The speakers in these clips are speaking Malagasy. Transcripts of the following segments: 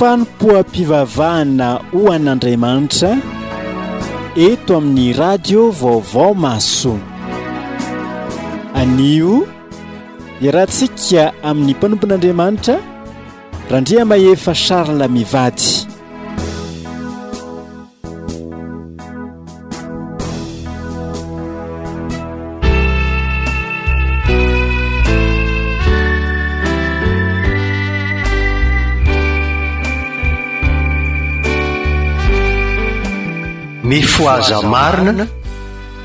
Fanompoam-pivavahana ho an'Andriamanitra eto amin'ny Radio Vaovao Mahasoa. Anio, iarahantsika amin'ny mpanompon'Andriamanitra Randriamahefa Charles mivady. Mifohaza marina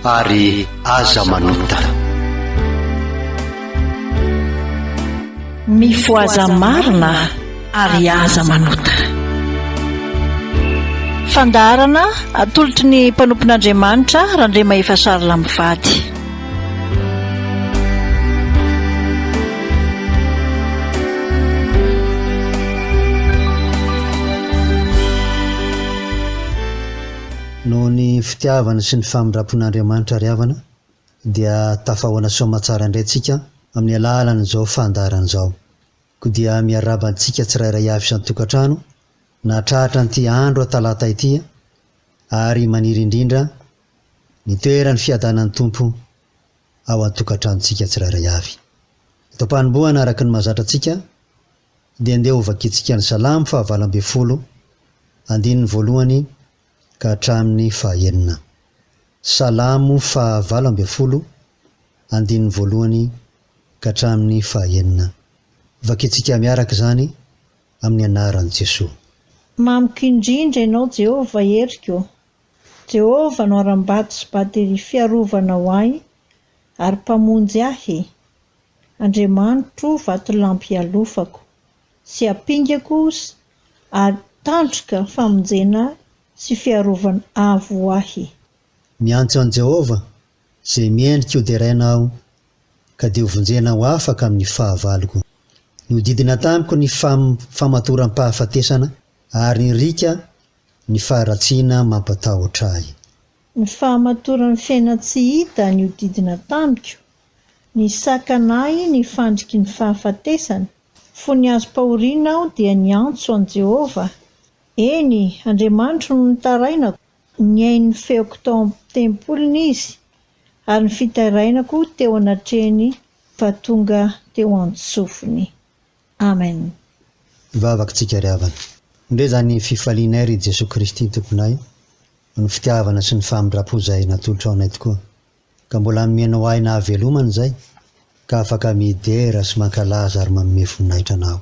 ary aza manota. Mifohaza marina ary aza manota. Fandaharana atolotry ny mpanompon'Andriamanitra Randriamahefa Charles mivady. Noho ny fitiavana sy ny famindram-pon'Andriamanitra ry havana dia tafahoana soamatsara indray tsika amin'ny alalan'izao fandaharana izao. Koa dia miarahaba antsika tsirairay avy isan-tokantrano nahatratra an'ity andro talata ity ary maniry indrindra ny toeran'ny fiadanan'ny Tompo ao an-tokantranontsika tsirairay avy. Eto am-panombohana araka ny mahazatra antsika dia ndeha hovakintsika ny Salamo faha 18 andininy voalohany ka hatramin'ny fahaenina. Salamo faha 18 andininy voalohany ka hatramin'ny fahaenina. Vakintsika miaraka izany amin'ny anaran'i Jesoa. Mamiko indrindra Ianao Jehovah heriko. Jehovah no harambato sy bateria fiarovana ho ahy ary mpamonjy ahy. Andriamanitro vatolampy ialofako sy ampingako ary tandroka famonjena sy fiarovana avo ho ahy. Miantso an'i Jehovah, izay mendrika hoderaina aho, ka dia hovonjena ho afaka amin'ny fahavaloko. Nihodidina tamiko ny famatoram-pahafatesana, ary nirika ny faharatsiana mampatahotra ahy. Ny fahamatoran'ny fiainan-tsy hita nihodidina tamiko, nisakana ahy ny fandriky ny fahafatesana. Fony azom-pahoriana aho dia niantso an'i Jehovah, eny, Andriamanitro no nitarainako, nihaino ny feoko tao am-tempoliny Izy, ary ny fitarainako teo anatrehany fa tonga teo an-tsofiny. Amen. Hivavaka tsika ry havana. Ndre izany fifalianay ry Jesoa Kristy Tomponay noho ny fitiavana sy ny famindram-po izay natolotrao anay tokoa. Ka mbola nomenao aina hahavelomana izay ka afaka midera sy mankalaza ary manome voninahitra Anao.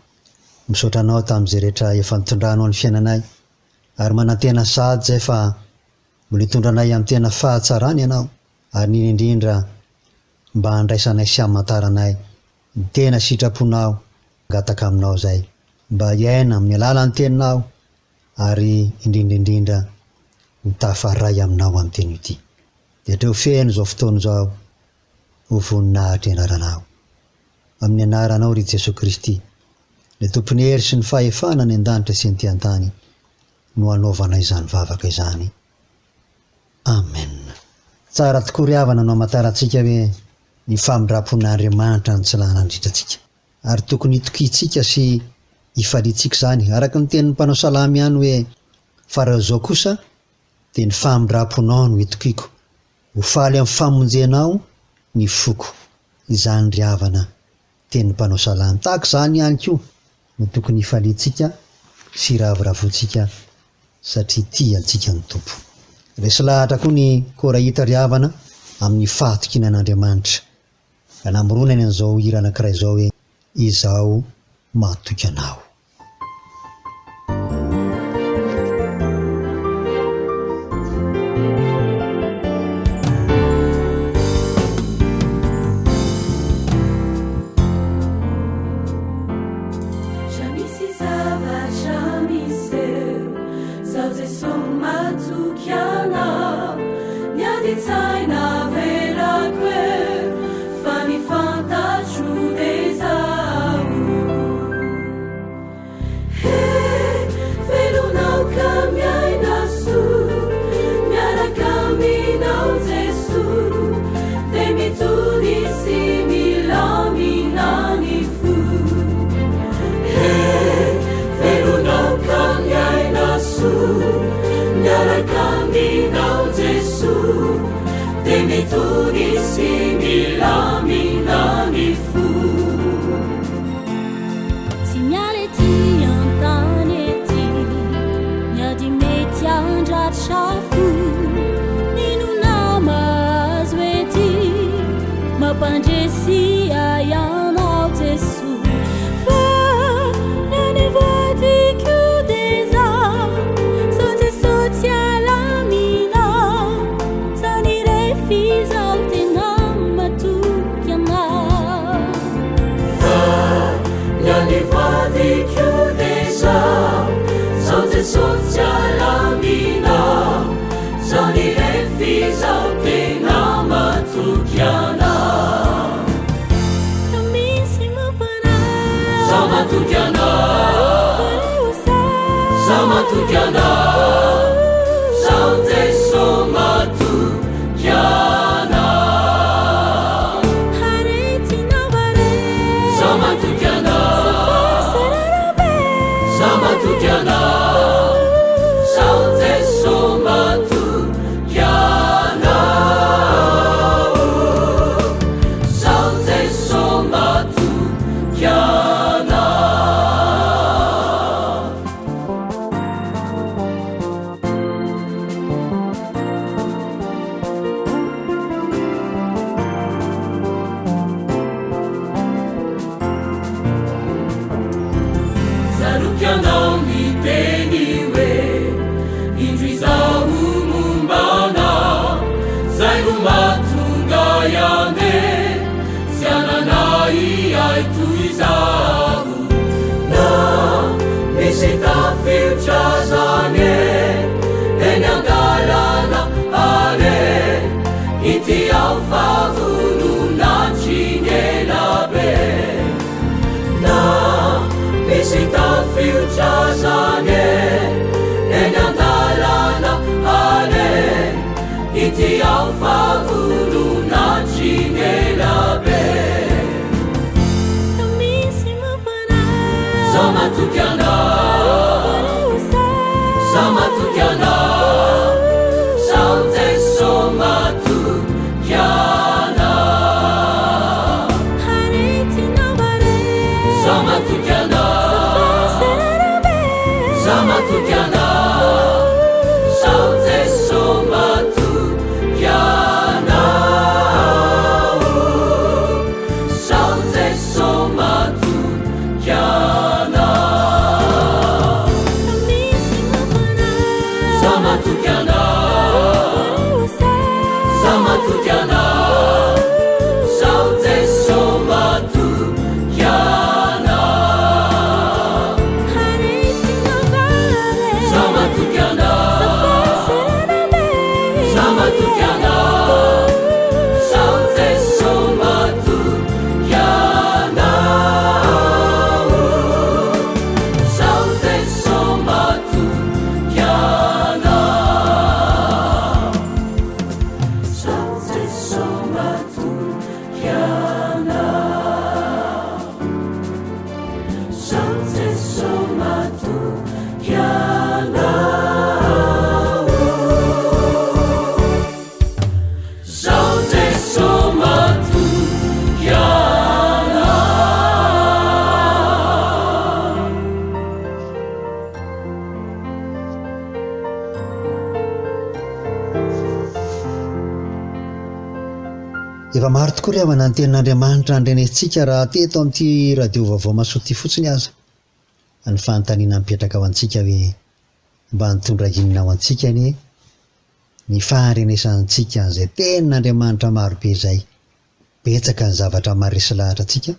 Misaotra Anao tamin'izay rehetra efa nitondranao ny fiainanay ary manantena sahady izay fa mbola hitondra anay amin'ny tena fahatsarana Ianao ary indrindra indrindra mba handraisanay sy hamantaranay ny tena sitraponao Mangataka aminao izay mba hiaina amin'ny alalan'ny teninao ary indrindra indrindra ho tafaray aminao amin'ny teny ity. Dia hatreo feno izao fotoana izao ho voninahitry ny anaranao. Amin'ny anaranao ry Jesoa Kristy, ilay Tompon'ny hery sy ny fahefana any an-danitra sy ety an-tany no anaovanay izany vavaka izany. Amen. Tsara tokoa ry havana no hamantarantsika hoe ny famindram-pon'Andriamanitra no tsy lany nandritra antsika. Ary tokony hitokiantsika sy hifaliantsika izany, araka ny tenin'ny mpanao salamo ihany hoe, Fa raha izao kosa, dia ny famindram-ponao no itokiako, ho faly amin'ny famonjenao ny foko. Izany ry havana, tenin'ny mpanao salamo. Tahaka izany ihany koa no tokony hifaliantsika sy hiravoravoantsika satria tia antsika ny Tompo. Resy lahatra koa ny Korahita ry havana amin'ny fahatokiana an'Andriamanitra. Ka namoronany an'izao hira anankiray izao hoe, Izaho matoky Anao. matoky Anao. Zaho matoky Anao. Zaho matoky Anao. Zaho Jeso matoky Anao. Zaho matoky Anao. Zaho matoky Anao. Zaho Jeso matoky Anao. Zaho Jeso matoky Anao. Tsaroako ianao niteny hoe, Indro izaho momba anao, Izay no mahatonga ahy handeha, Tsy hanana ahiahy toy izaho. Na misy tafiotra aza anie, Eny an-dalana aleha, Ity aho fa vonona hatry ny ela be. Na misy tafiotra aza anie eny an-dalana aleha, ity aho fa vonona hatry ny ela be. Zaho matoky anao, zaho matoky anao, zaho Jeso matoky anao. Zaho matoky anao, zaho matoky anao, zaho Jeso matoky anao, zaho Jeso matoky anao, zaho matoky anao, zaho matoky anao, zaho Jeso matoky anao, zaho matoky anao, zaho matoky anao, zaho Jeso matoky anao, zaho Jeso matoky anao, zaho Jeso matoky anao, zaho Jeso matoky anao, zaho Jeso matoky anao. Efa maro tokoa ry havana ny tenin'Andriamanitra andrenesintsika raha teto amin'ity radio vaovao mahasoa ity fotsiny aza. Ny fanontaniana mipetraka ho antsika hoe mba nitondra inona ho antsika anie ny faharenesantsika an'izay tenin'Andriamanitra marobe izay. Betsaka ny zavatra maharesy lahatra antsika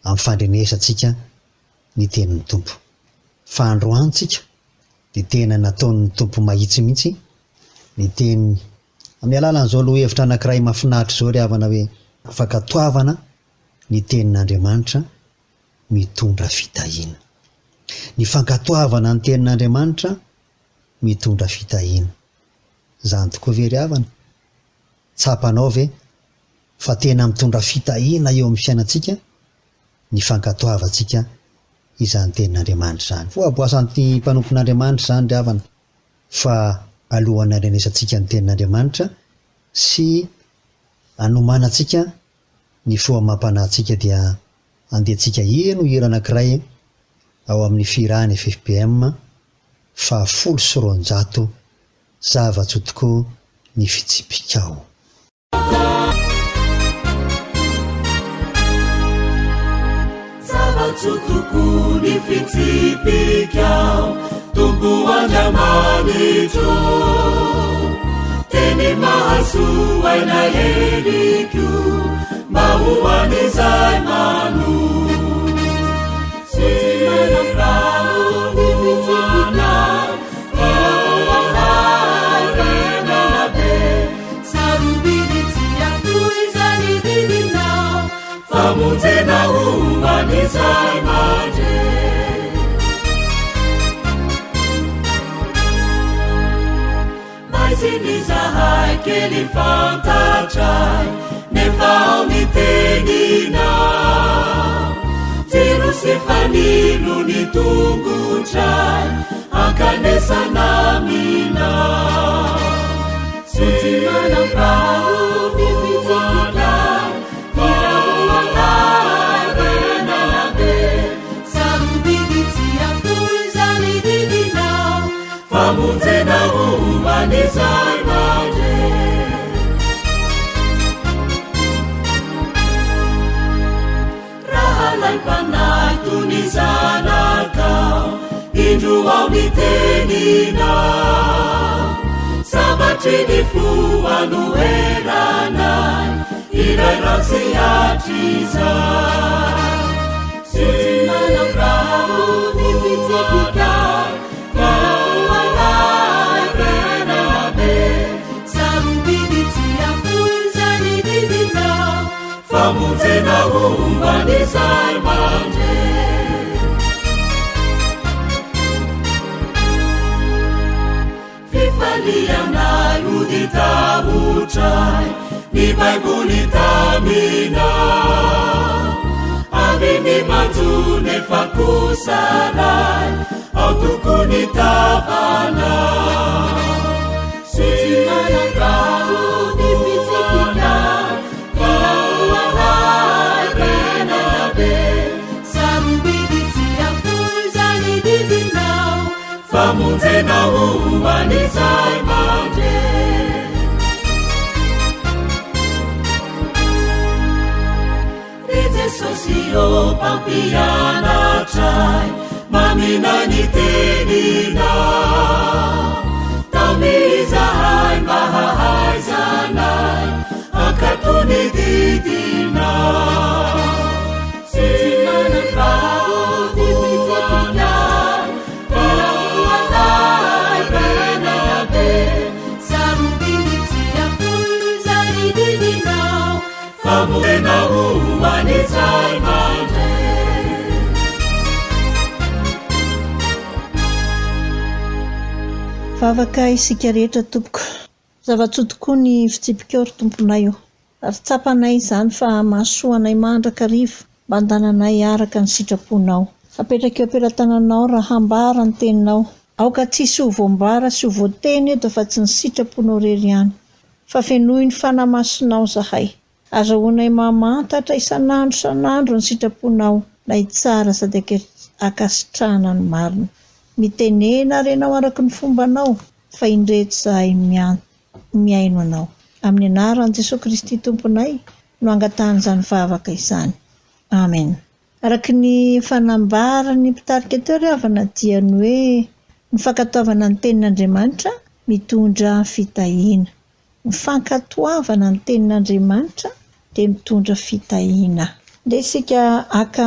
amin'ny fandrenesantsika ny tenin'ny Tompo. Fa androany tsika dia tena nataon'ny Tompo mahitsy mihitsy ny teniny amin'ny alalan'izao lohahevitra anankiray mahafinaritra izao ry havana hoe fankatoavana ny tenin'Andriamanitra mitondra fitahiana. Ny fankatoavana ny tenin'Andriamanitra mitondra fitahiana. Izany tokoa ve ry havana? Tsapanao ve fa tena mitondra fitahiana eo amin'ny fiainantsika ny fankatoavantsika izany tenin'Andriamanitra izany? Voaboasan'ny mpanompon'Andriamanitra izany ry havana fa alohan'ny handrenesantsika ny tenin'Andriamanitra sy hanomanantsika ny fo amam-panahintsika dia andehantsika heno hira anankiray ao amin'ny fihirana ffpm faha 210 Zava-tsoa tokoa ny fitsipikao. Zava-tsoa tokoa ny fitsipikao, Tompo Andriamanitro. Teny mahasoa aina heriko, mba ho an'izay manoa. Tsy manam-paharoa ny fitsipikao, Famonjena ho an'izay mandre. Maizina izahay kely fantatray nefa ao ny teninao. Jiro sy fanilo ny tongotray ankanesana aminao. Soa tsy manam-paharoa ny fitsipikao, mila ho anay fiainana be. Sarobidy tsy afoy izany didinao, famonjena ho an'izay mandre. Raha alaim-panahy toy ny zanakao, indro ao ny teninao. Sabatry ny fo anoheranay, ilay ratsy hatrizay. Soa tsy manam-paharoa ny fitsipikao, fa ho anay fiainana be. Sarobidy tsy afoy izany didinao. Famonjena ho an'izay mandre. Fifalianay hody tahotray ny Baiboly taminao. Avy ny manjo nefa kosa Ray ao tokony tavanao. Soa tsy manam-paharoa ny fitsipikao. Famonjena ho an'izay mandre. Ry Jesosy ô mpampianatray, mamina ny teninao. Taomy izahay mba hahaizanay hankatò ny didinao. Tsy manam-paharoa ny fitsipikao, fa ho anay fiainana be. Sarobidy tsy afoy izany didinao. Famonjena ho an'izay mandre. Vavaka isika rehetra tompoko. Zava-tsoa tokoa ny fitsipikao ry Tomponay o. Ary tsapanay izany fa mahasoa anay mandrakariva mba handananay araka ny sitraponao. Apetraka eo am-pelatananao raha hambara ny teninao. Aoka tsy hisy ho voambara sy ho voateny eto afa-tsy ny sitraponao irery ihany. Fa fenoy ny Fanahy Masinao zahay. Azahoanay mamantatra isan'andro isan'andro ny sitraponao, lay tsara sady ankasitrahana ny marina. Mitenena ary ianao araka ny fombanao, fa indreto zahay mihaino anao. Amin'ny anaran'i Jesoa Kristy Tomponay no angatahana izany vavaka izany. Amen. Araka ny efa nambaran'ny mpitarika teo ry havana dia ny hoe ny fankatoavana ny tenin'Andriamanitra mitondra fitahiana. Ny fankatoavana ny tenin'Andriamanitra dia mitondra fitahiana. Ndeha isika haka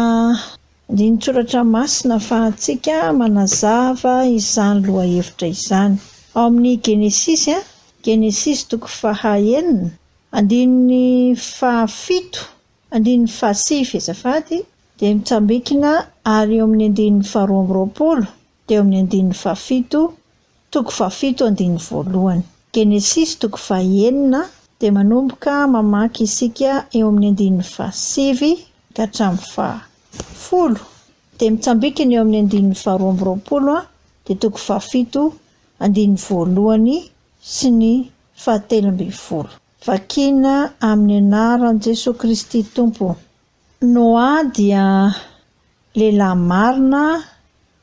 andinin-tsoratra masina ahafahantsika manazava izany lohahevitra izany. Ao amin'ny Genesisy, Genesisy toko faha enina, andininy fahafito Andininy fahasivy, azafady, dia mitsambikina ary eo amin'ny andininy faharoa amby roapolo dia eo amin'ny andininy fahafito, toko fahafito andininy voalohany. Genesisy toko fahenina dia manomboka mamaky isika eo amin'ny andininy fahasivy ka hatramin'ny fahafolo. Dia mitsambikina eo amin'ny andininy faharoa amby roapolo dia toko fahafito andininy voalohany sy ny fahatelo ambin'ny folo. Vakina amin'ny anaran'i Jesoa Kristy Tompo. Noa dia lehilahy marina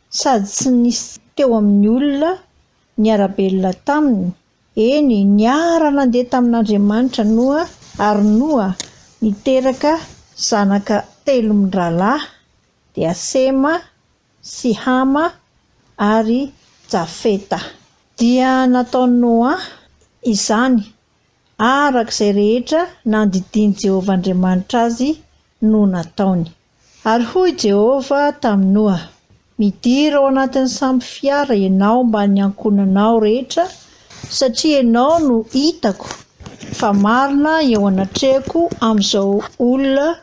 sady tsy nisy teo amin'ny olona niara-belona taminy, eny, niara-nandeha tamin'Andriamanitra Noa, ary Noa niteraka zanaka telo mirahalahy, dia Sema sy Hama ary Jafeta. Dia nataon'i Noa izany, araka izay rehetra nandidian'i Jehovah Andriamanitra azy no nataony. Ary hoy Jehovah tamin'i Noa, Midira ao anatin'ny sambo fiara ianao mbamin'ny ankohonanao rehetra, satria ianao no hitako fa marina eo anatrehako amin'izao olona.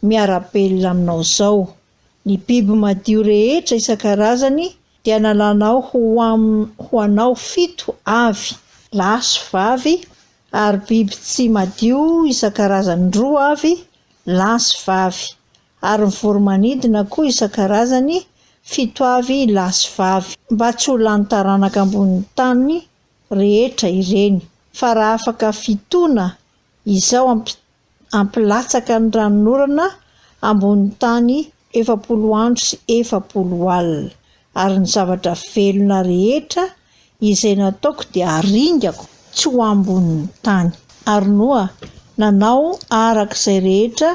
miara-belona aminao izao. Ny biby madio rehetra isan-karazany dia nalanao ho am ho anao fito avy, lahy sy vavy, ary biby tsy madio isan-karazany roa avy, lahy sy vavy, ary ny voro-manidina koa isan-karazany fito avy, lahy sy vavy, mba tsy ho lany taranaka ambonin'ny tany rehetra ireny, fa raha afaka fitoana izao amp hampilatsaka ny ranonorana ambonin'ny tany 40 andro sy 40 alina, ary ny zavatra velona rehetra izay nataoko dia haringako tsy ho ambonin'ny tany. Ary Noa nanao araka izay rehetra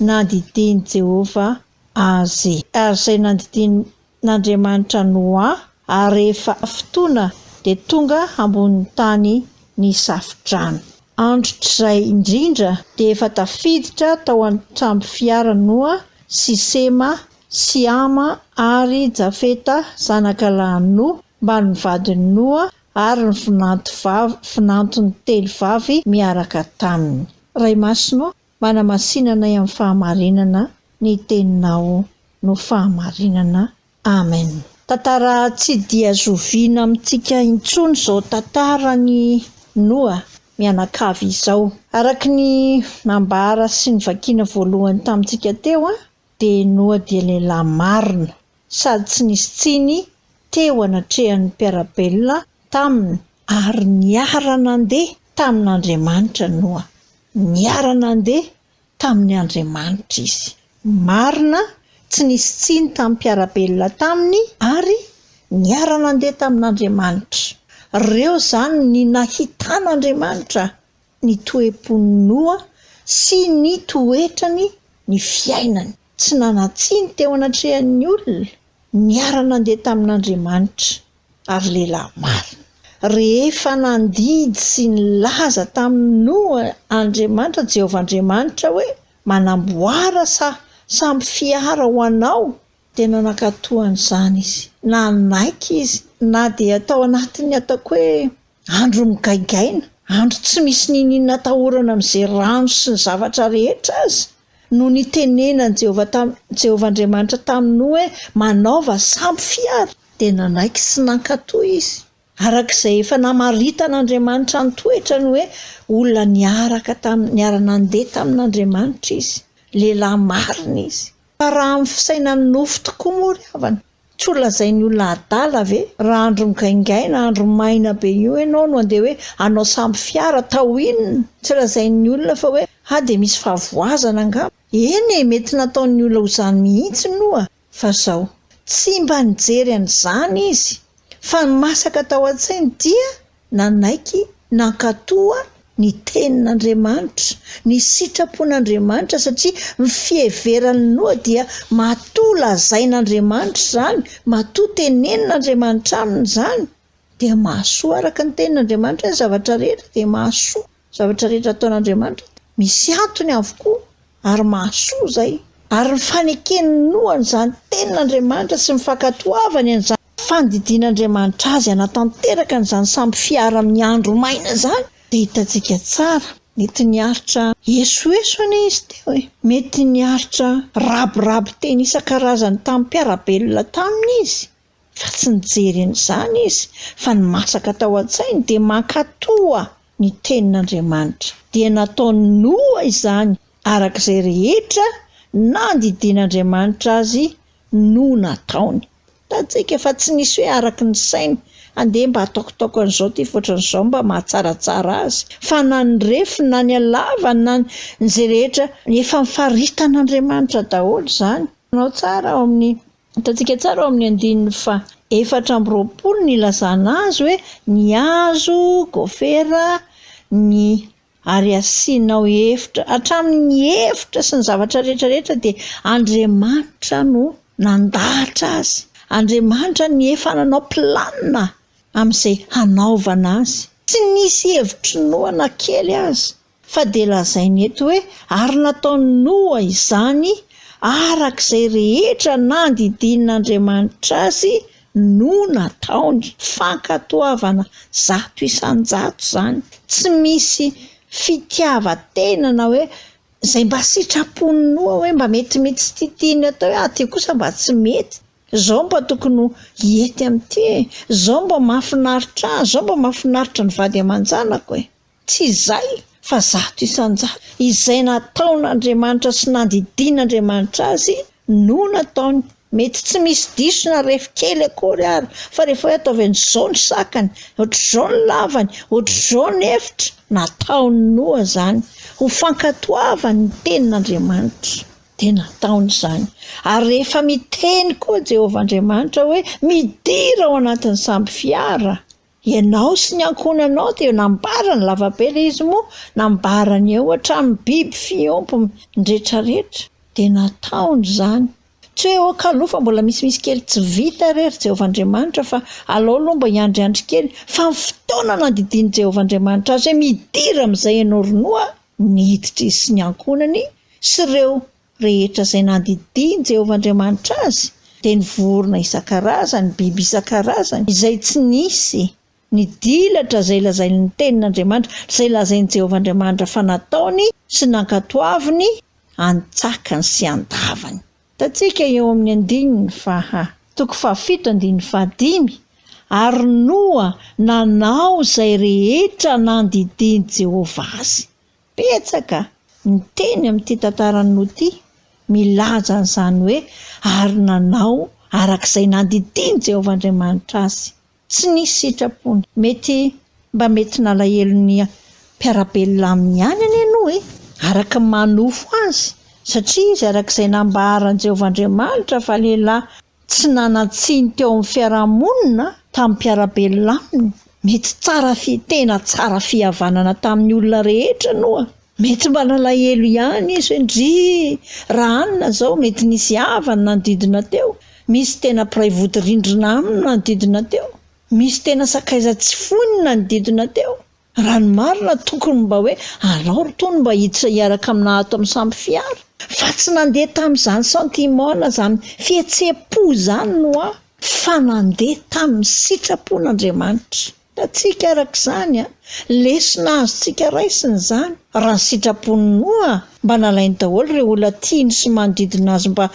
nandidian'i Jehovah azy. Ary izay nandidian'i n'Andriamanitra Noa, ary rehefa fotoana dia tonga ambonin'ny tany ny safo-drano. Androtr'izay indrindra dia efa tafiditra tao an-tsambo fiara Noa sy Sema sy Hama ary Jafeta zanaka lahin'i Noa mbamin'ny vadin'i Noa ary ny vinanto vavy vinantony telo vavy miaraka taminy. Ray Masina ô, Manamasina anay amin'ny fahamarinana ny teninao no fahamarinana Amen. Tantara tsy dia zoviana amintsika intsony izao tantaran'i Noa mianakavy izao. Araka ny nambara sy novakiana voalohany tamintsika teo dia Noa dia lehilahy marina sady tsy nisy tsiny teo anatrehan'ny mpiara-belona taminy ary niara-nandeha tamin'Andriamanitra Noa. Niara-nandeha tamin' Andriamanitra izy. Marina, tsy nisy tsiny tamin'ny mpiara-belona taminy ary niara-nandeha tamin'Andriamanitra. Ireo izany ny nahitan'Andriamanitra ny toe-pon'i Noa sy ny toetrany, ny fiainany. Tsy nanan-tsiny teo anatrehan'ny olona, niara-nandeha tamin'Andriamanitra. ary lehilahy marina. Rehefa nandidy sy nilaza tamin'i Noa Andriamanitra, Jehovah Andriamanitra, hoe, Manamboara sa sambo fiara ho anao, dia nankatò an'izany izy. Nanaiky izy, na dia tao anatin'ny ataoko hoe andro migaingaina, andro tsy misy n'inon'inona atahorana amin'izay rano sy ny zavatra rehetra aza, no nitenenan'i Jehovah tam, Jehovah Andriamanitra tamin'i Noa hoe, Manaova sambo fiara. Dia nanaiky sy nankatò izy, araka izay efa namaritan'Andriamanitra ny toetrany hoe olona niaraka tamin'ny, niara-nandeha tamin'Andriamanitra izy, lehilahy marina izy. Fa raha amin'ny fisainan'ny nofo tokoa moa ry havana, tsy ho lazain'ny olona adala ve raha andro migaingaina, andro maina be io ianao no andeha hoe hanao sambo fiara, atao inona? Tsy lazain'ny olona fa hoe ha dia misy fahavoazana angamba. Eny e, mety nataon'ny olona ho izany mihitsy noa. Fa zao, tsy mba nijery an'izany izy, fa ny masaka tao an-tsainy dia nanaiky nankatoa ny tenin'Andriamanitra, ny sitrapon'Andriamanitra, satria ny fiheveran'i Noa dia matoa lazain'Andriamanitra izany, matoa tenenin'Andriamanitra aminy izany, dia mahasoa araka ny tenin'Andriamanitra ny zavatra rehetra dia mahasoa. Zavatra rehetra ataon'Andriamanitra dia misy antony avokoa ary mahasoa izay. Ary ny faneken'i Noa an'izany tenin'Andriamanitra sy ny fankatoavany an'izany fandidian'Andriamanitra azy hanatanteraka an'izany sambo fiara amin'ny andro maina izany dia hitantsika tsara. Mety niaritra esoeso anie izy teo e! Mety niaritra rabiraby teny isan-karazany tamin'ny mpiara-belona taminy izy. Fa tsy nijery an'izany izy, fa ny masaka tao an-tsainy dia mankatoa ny tenin'Andriamanitra. Dia nataon'i Noa izany araka izay rehetra nandidian'Andriamanitra azy no nataony. Hitantsika fa tsy nisy hoe araka ny sainy, andeha mba ataokotaoko an'izao ity fa ohatran'izao mba mahatsaratsara azy. Fa na ny refiny na ny halavany na ny izay rehetra, efa nifaritan'Andriamanitra daholo izany. Nanao tsara ao amin'ny Hitantsika tsara ao amin'ny andininy faha 24 ny ilazana azy hoe ny hazo gofera ny ary asianao efitra hatramin'ny efitra sy ny zavatra rehetra rehetra dia Andriamanitra no nandahatra azy. Andriamanitra no efa nanao planina amin'izay hanaovana azy. Tsy nisy hevitry Noa na kely aza. Fa dia lazainy eto hoe, ary nataon'i Noa izany araka izay rehetra nandidian'Andriamanitra azy no nataony. Fankatoavana 100% izany. Tsy misy fitiavan-tena na hoe. Izay mba sitrapon'i Noa hoe mba metimety sy tiatiany atao hoe ah ty kosa mba tsy mety, izao mba tokony ho hety amin'ity e, izao mba mahafinaritra ahy, izao mba mahafinaritra ny vady aman-janako e. Tsy izay fa 100%. Izay nataon'Andriamanitra sy nandidian'Andriamanitra azy no nataony. Mety tsy misy diso na ref kely akory ary fa rehefa hoe ataovy an'izao ny sakany, ohatr'izao ny lavany, ohatr'izao ny efitra, nataon'i Noa izany ho fankatoavany ny tenin'Andriamanitra. Dia nataony izany. Ary rehefa miteny koa Jehovah Andriamanitra hoe midira ao anatin'ny sambo fiara, Ianao sy ny ankohonanao dia nambarany lavabe ilay izy moa nambarany eo hatramin'ny biby fiompy ny retraretra dia nataony izany. Tsy hoe ok aloha fa mbola misimisy kely tsy vita re ry Jehovah Andriamanitra fa alao aloha mba hiandriandry kely fa ny fotoana nandidian'i Jehovah Andriamanitra azy hoe midira amin'izay ianao ry Noa, niditra izy sy ny ankohonany sy ireo rehetra izay nandidian'i Jehovah Andriamanitra azy, dia ny vorona isan-karazany, biby isan-karazany, izay tsy nisy nidilatra izay lazain'ny tenin'Andriamanitra, izay lazain'i Jehovah Andriamanitra fa nataony sy nankatoaviny an-tsakany sy an-davany. Hitantsika eo amin'ny andininy faha, toko fahafito andininy fahadimy, Ary Noa nanao izay rehetra nandidian'i Jehovah azy. Betsaka ny teny amin'ity tantaran'i Noa ity milaza an'izany hoe ary nanao araka izay nandidian'i Jehovah Andriamanitra azy. Tsy nisy sitrapony. Mety mba mety nalahelo ny mpiara-belona aminy ihany anie Noa e, araka ny maha nofo azy, satria izy araka izay nambaran'i Jehovah Andriamanitra fa lehilahy Tsy nanan-tsiny teo amin'ny fiaraha-monina tamin'ny mpiara-belona aminy. Mety tsara fi, tena tsara fihavanana tamin'ny olona rehetra Noa. Mety mba nalahelo ihany izy hoe ndry raha anona izao, mety nisy havany nanodidina teo, misy tena mpiray vodirindrina aminy nanodidina teo, misy tena sakaiza tsy foiny nanodidina teo. Raha ny marina tokony mba hoe alao ry tony mba hiditra hiaraka aminà ato amin'ny sambo fiara. Fa tsy nandeha tamin'izany sentiment na izany fihetseham-po izany Noa fa nandeha tamin'ny sitrapon'Andriamanitra. Hitantsika araka izany an, lesona azontsika raisina izany. Raha ny sitrapon'i Noa mba nalainy daholo ireo olona tiany sy manodidina azy mba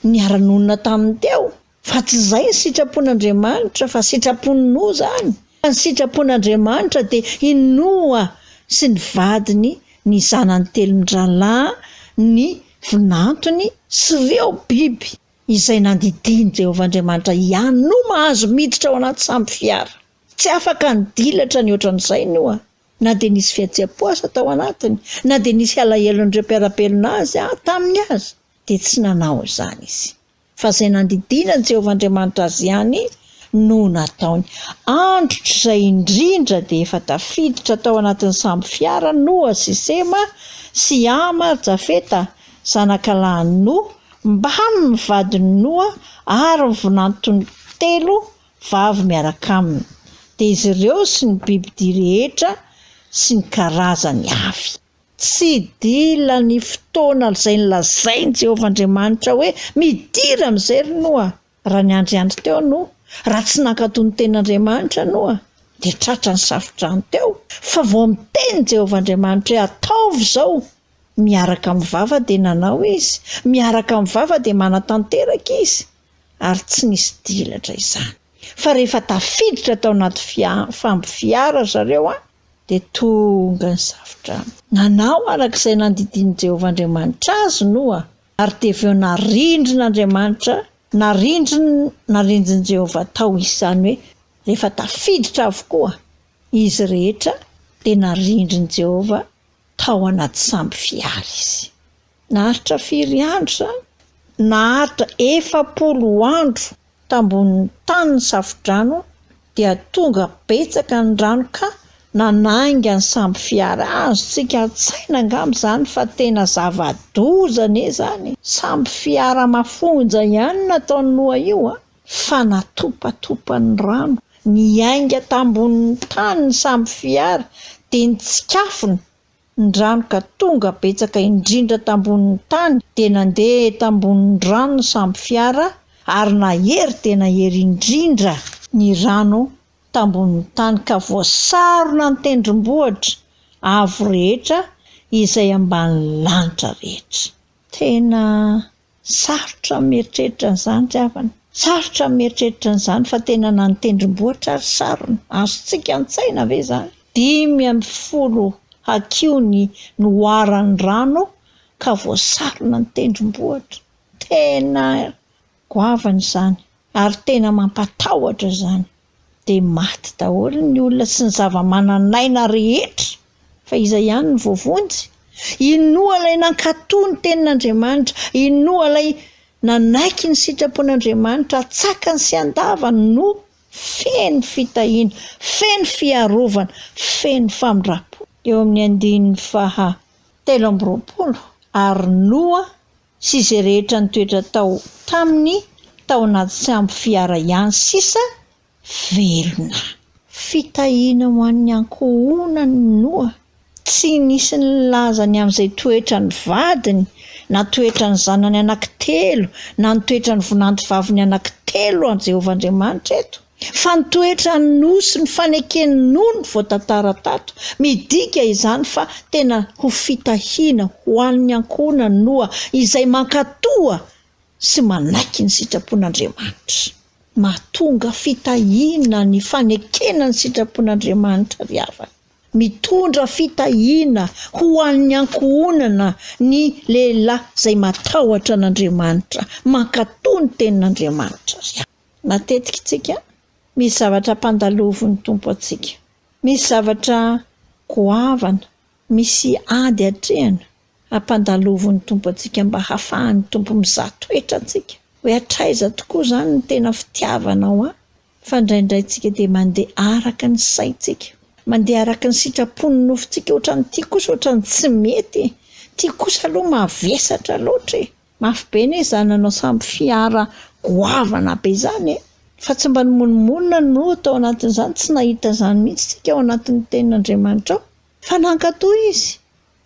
niara-nonina taminy teo. Fa tsy izay ny sitrapon'Andriamanitra fa sitrapon'i Noa izany. Fa ny sitrapon'Andriamanitra dia i Noa sy ny vadiny, ny zanany telon-drahalahy, ny vinantony sy ireo biby izay nandidian'i Jehovah Andriamanitra ihany no mahazo miditra ao anaty sambo fiara. Tsy afaka nidilatra ny ohatran'izay Noa, na dia nisy fihetseham-po aza tao anatiny, na dia nisy alahelon'ireo mpiara-belona azy taminy aza, dia tsy nanao izany izy. Fa izay nandidiana an'i Jehovah Andriamanitra azy ihany no nataony. Androtr'izay indrindra dia efa tafiditra tao anatin'ny sambo fiara Noa sy Sema sy Hama ary Jafeta, zanakalahin'i Noa, mbamin'ny vadin'i Noa ary ny vinantony telo vavy miaraka aminy. Dia izy ireo sy ny bibidia rehetra sy ny karazany avy. Tsy dila ny fotoana izay nolazain'i Jehovah Andriamanitra hoe, Midira amin'izay ry Noa! Raha niandriandry teo Noa, raha tsy nankatò ny tenin'Andriamanitra Noa, dia tratra ny safodrano teo. Fa vao miteny Jehovah Andriamanitra hoe, Ataovy izao! Miaraka amin'ny vava dia nanao izy, miaraka amin'ny vava dia manatanteraka izy, ary tsy nisy dilatra izany. Fa rehefa tafiditra tao anaty fia-fambo fiara ry zareo an, Dia tonga ny safodrano. Nanao araka izay nandidian'i Jehovah Andriamanitra azy Noa, ary dia avy eo narindrin'Andriamanitra, narindriny, narindrin'i Jehovah tao izy, izany hoe rehefa tafiditra avokoa izy rehetra, dia narindrin'i Jehovah tao anaty sambo fiara izy. Naharitra firy andro izany? Naharitra 40 andro tambonin'ny tany ny safodrano dia tonga betsaka ny rano ka nanainga ny sambo fiara. Azontsika an-tsaina angamba izany fa tena zava-doza anie izany e! Sambo fiara mafonja ihany no nataon'i Noa io an! Fa natopatopan'ny rano. Niainga tambonin'ny tany ny sambo fiara dia nitsikafona ny rano ka tonga betsaka indrindra tambonin'ny tany, dia nandeha tambonin'ny rano ny sambo fiara, ary nahery dia nahery indrindra ny rano tambonin'ny tany ka voasarona ny tendrombohitra avo rehetra. izay ambany lanitra rehetra. Tena sarotra ny mieritreritra an'izany ry havana. Sarotra ny mieritreritra an'izany fa tena na ny tendrombohitra ary sarona. Azontsika an-tsaina ve izany? 15 hakiho ny noharan'ny rano ka voasarona ny tendrombohitra. Tena goavana izany ary tena mampatahotra izany. Dia maty daholo ny olona sy ny zava-manan'aina rehetra, fa iza ihany no voavonjy? I Noa ilay nankatò ny tenin'Andriamanitra, i Noa ilay nanaiky ny sitrapon'Andriamanitra an-tsakany sy an-davany no feno fitahiana, feno fiarovana, feno famindram-po. Eo amin'ny andininy faha 23, ary Noa sy izay rehetra nitoetra tao taminy tao anaty sambo fiara ihany sisa velona. Fitahiana ho an'ny ankohonany Noa. Tsy nisy nilaza ny amin'izay toetran'ny vadiny, na toetran'ny zanany anankitelo, na ny toetran'ny vinantovaviny anankitelo an'i Jehovah Andriamanitra eto. Fa ny toetran'i Noa sy ny faneken'i Noa no voatantara tato. Midika izany fa tena ho fitahiana ho an'ny ankohonan'i Noa izay mankatoa sy manaiky ny sitrapon'Andriamanitra. Mahatonga fitahiana ny fanekena ny sitrapon'Andriamanitra ry havana. Mitondra fitahiana ho an'ny ankohonana ny lehilahy izay matahotra an'Andriamanitra, mankatoa ny tenin'Andriamanitra ry havana. Matetika tsika misy zavatra ampandalovin'ny Tompo antsika. Misy zavatra goavana, misy ady atrehina ampandalovin'ny Tompo antsika mba hafahan'ny Tompo mizaha toetra antsika. Hoe hatraiza tokoa izany ny tena fitiavanao ahy? Fa indraindray tsika dia mandeha araka ny saintsika, mandeha araka ny sitrapon'ny nofontsika, ohatran'ny ity kosa ohatran'ny tsy mety e, ity kosa aloha mavesatra loatra e. Mafy be anie izany nanao sambo fiara goavana be izany e! Fa tsy mba nimonomonona ny Noa tao anatin'izany, tsy nahita izany mihitsy isika ao anatin'ny tenin'Andriamanitra ao. Fa nankatò izy,